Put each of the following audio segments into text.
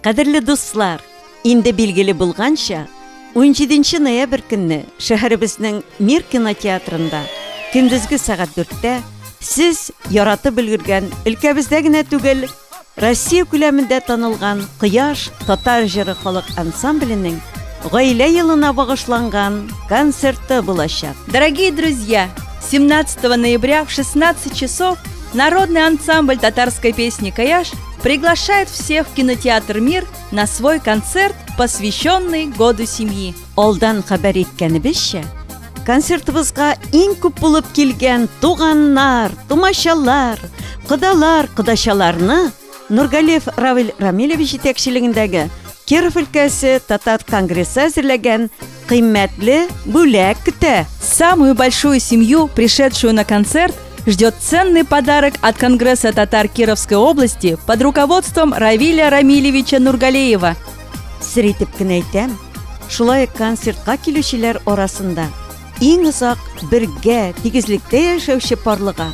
Кадерле дуслар, инде билгеле булганча, 17 ноябрь көнне шәһәребезнең Мир кинотеатрында көндезге сәгать 4-тә сез яратып өлгергән өлкәбездә генә түгел, Россия күләмендә танылган Кояш татар җыры халык ансамбленең Гаилә елына багышланган концерты булачак. Дорогие друзья, 17 ноября в 16 часов народный ансамбль татарской песни «Каяш» приглашает всех в кинотеатр «Мир» на свой концерт, посвященный Году семьи. Алдан хәбәр иткәнебезчә, концертыбызга иң күп булып килгән туганнар, тумачалар, кодалар, кодачаларны Нургалиев Равил Рамилевич җитәкчелегендәге Киров өлкәсе Татар конгрессы әзерләгән кыйммәтле бүләк көтә. Самую большую семью, пришедшую на концерт, ждет ценный подарок от Конгресса татар Кировской области под руководством Равиля Рамилевича Нургалеева. Сер итеп кенә әйтәм, шулай ук концертка килүчеләр арасында иң озак бергә тигезлектә яшәүче парлыга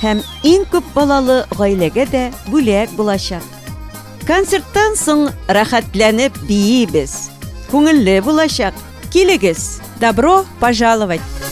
һәм иң күп балалы гаиләгә дә бүләк булачак. Концерттан соң рәхәтләнеп биибез. Күңелле булачак. Килегез! Добро пожаловать!